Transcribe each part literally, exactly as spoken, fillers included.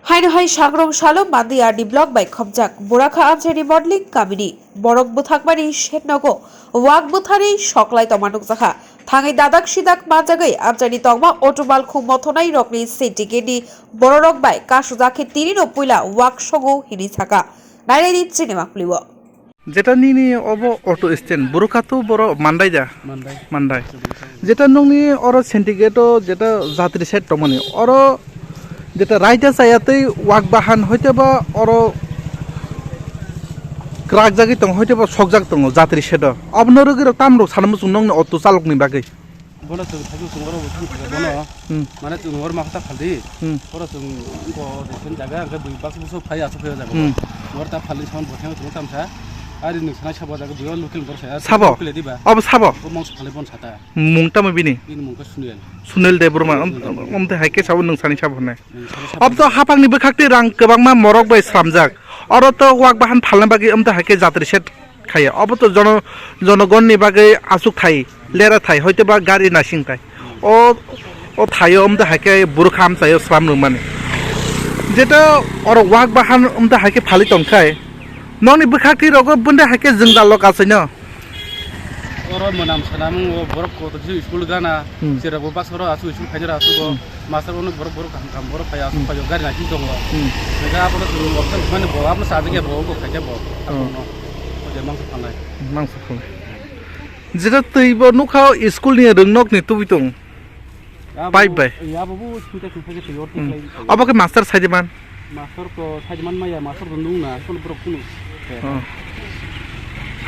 Haino hai sangrong salo Mandi R D block bai khopjak Burakha Amchaini Modeling kamini borok bwthakmani shed nogo wak bwtharwi soklai tongma nukjakha. Thangwi dadak sidak manjagwi amchaini tongma auto malkhung mothonai rokni syndicate ni bororok bai kasujak khe tini no puila wak songo hinwi saka. Nainani chini makhulio. Jeta nini obo auto stand, Burakha to boro Mandai da? Mandai. Mandai. Jeta nungni oro syndicate o jeta jatri shed tongmani, oro jeta raida chaya tei wak bahan hoiteba oro kwrak jagwi tongo, hoiteba sokjak tongo jatri shed o. Abono rwgwi rok tam rok sana muchung nungni auto chalok ni bagwi. Bono chwng thaichung chwng oro bo thang khe bono. Hmm. Mane chwng oro ma kha ta phaldi. Hmm. Oro chwng ko design jaga hwnkhe bui baksa bwswk phai aswk phai o jaga. Hmm. Oro ta phaldi sound bo thang chwng tamsa. Ari nwng sanai sabo jaga bui o local bor saya. Sabo? Local diba? Obo sabo? O mangso phaldi bon sata. Mung tamo bini? Bini mung khe Sunil. Sunil Debbarma, Sunil Debbarma. Om te hai khe sabo nwng sani sabo hwnai. Nwng sani sabo. Ob to hapang ni bwkhak twi rang kwbangma morok bai sramjak. Oro to wak bahan phalna bagwi om te hai khe jatri shed khaiya. Obo to jono-, jonogonni bagwi aswk thai, lera thai, hoiteba gari nasing thai. O, o thaio omda haikhe Burakha Amchaio slam rwmani. Jeta oro wak bahan omda haikhe phali tongkhai. Nokni bwkhak twi rogo bunda haikhe jwngjal lok achaino. Oro mwnam sanam o borok kotor school gana, Hmm. Cherokbo bus oro aswk school khainai aswk o. Hmm. Master ono borok, borok kaham kaham borok phai aswk Hmm. phai o gari naising tongo. Hmm. Nega abono chwng option mani bo abono sajagya bo bo khaikhe bo. Oh. Abono. O je mangsa phalnai. Mangsa phalnai. Jeta twi bo nukha o school ni rwngnok ni tubui tong. Pipe bai. Ya bo bo sita sita ke twi or Hmm. tiklai. Abo khe master saidiman. Master ko saidiman maya master rwngnok na kono borok kunu. Oh.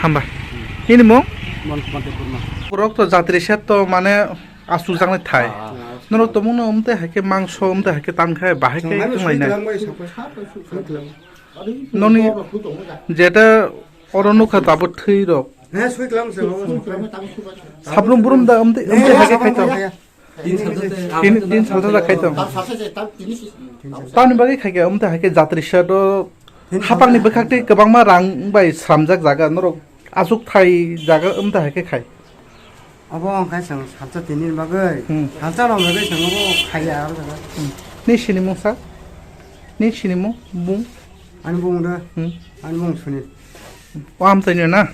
Hamba. Hmm. Nini mung? Mon Kumar Debbarma. Borok to jatri shed to mane aswk jaknai thai. Ah, ah. Norok tongmungno omte haikhe mangso, omte haikhe tamkhe bahai khe tonglainai. Noni jeta oro nukha tabuk thwi rok. Sablum brum da omte, omte haikhe khaito. Tin, tin salsa da khaito. Tamni bagwi khaikhe omte haikhe jatri shed o hapangni bwkhak tei kwbangma rang bai sramjak jaga norok aswk thai jaga omte haikhe khai. Abo wng khe chwng salsa tini ni bagwi, Hmm. Salsa rok bagwi chwng abo khaiya aro jaga. Hmm. Ni sinimung sa? Ni sinimung bung? Ani bung da? Hmm. Ani bung Sunil. O amchaini na?